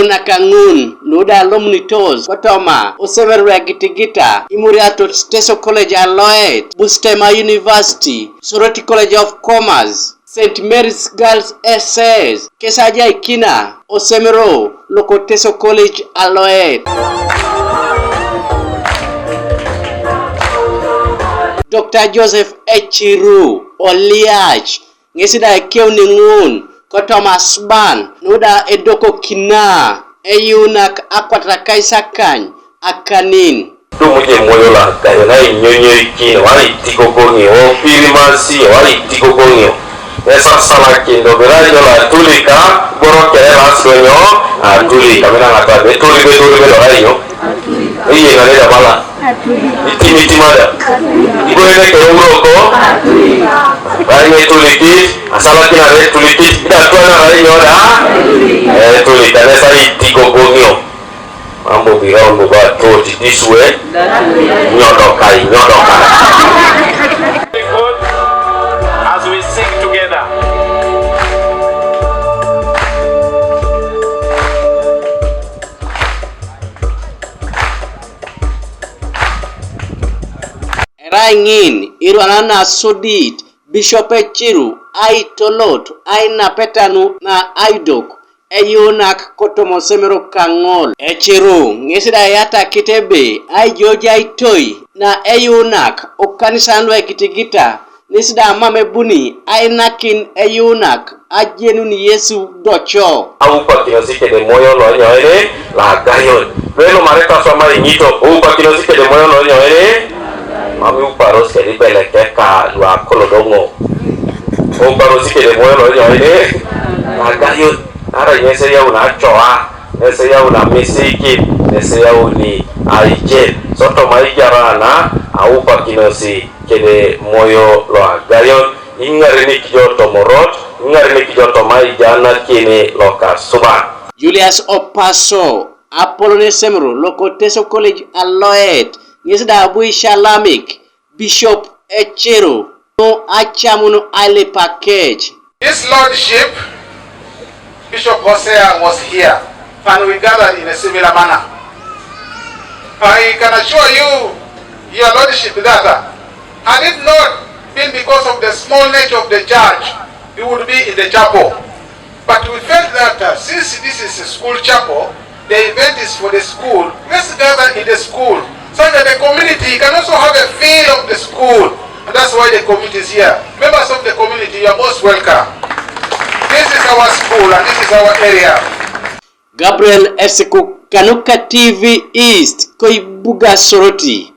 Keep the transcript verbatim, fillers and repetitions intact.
Nakaŋun nuda lomnitos kotoma osemer luegitigita imuriatot Teso College Aloet, Busitema University, Soroti College of Commerce, Saint Mary's Girls S S, kesajaikina osemero loko Teso College Aloet. Doctor Joseph Echiru Oliach ŋesi da ekeuni ŋun kotoma asuban nuda edokokina eyuunak akwatat akaisakany akanin. Dumuje moyo la kayo na inyonyoikin, wala itigogoŋio, o pirimasi, wala itigogoŋio. Esasalakin do bera ijo la tulika, boro kere ras do nyo, atulika, mina ŋata be tuli be tuli be do la inyo. Iye na neda bala. Itimitimada. Igoyene kere uroko. Raine tulikit, asalakin are tulikit, ida tuana raine oda. Eh, tulika, nesa itigogoŋio. Mambo birao mbo ba toti this way. Nyodokai, nyodokai. As we sing together. Erai ŋin irwana nasodit Bishop Echiru aitolot ainapetanu na aidok eyuunak kotoma osemero kaŋol. Echiru ŋes da eyatakit ebe aijojaitoi na eyuunak okanisan luekitigita nis da mam ebuni ainakin eyuunak ajenun Yesu doco. Aupakinosi kede moyo lonyoene lagayon. Lwelo mare taswama inyito, oupakinosi kede moyo lonyoene. Mami uparos kede ibelekeka luakolodoŋo. Ouparosi kede moyo lonyoene lagayon. Ara nyese yaun acoa, nese yaun amisikin, nese yauni aijen. Sotoma ijarana aupakinosi kede moyo loagayon. Iŋarenik jo tomorot, iŋarenik jo toma ijanakini lokasuban. Julius Opaso, apolon esemero loko Teso College Aloet, ŋes da abu isalamik Bishop Echiru nu acamun ailipakec. His Lordship, Bishop Hosea was here, and we gathered in a similar manner. I can assure you, Your Lordship, that, uh, had it not been because of the small nature of the church, we would be in the chapel. But we felt that, uh, since this is a school chapel, the event is for the school, let's gather in the school so that the community can also have a feel of the school. And that's why the committee is here. Members of the community, you are most welcome. This is our school and this is our area. Gabriel Esiku, kanuka T V East, ko ibuga Soroti.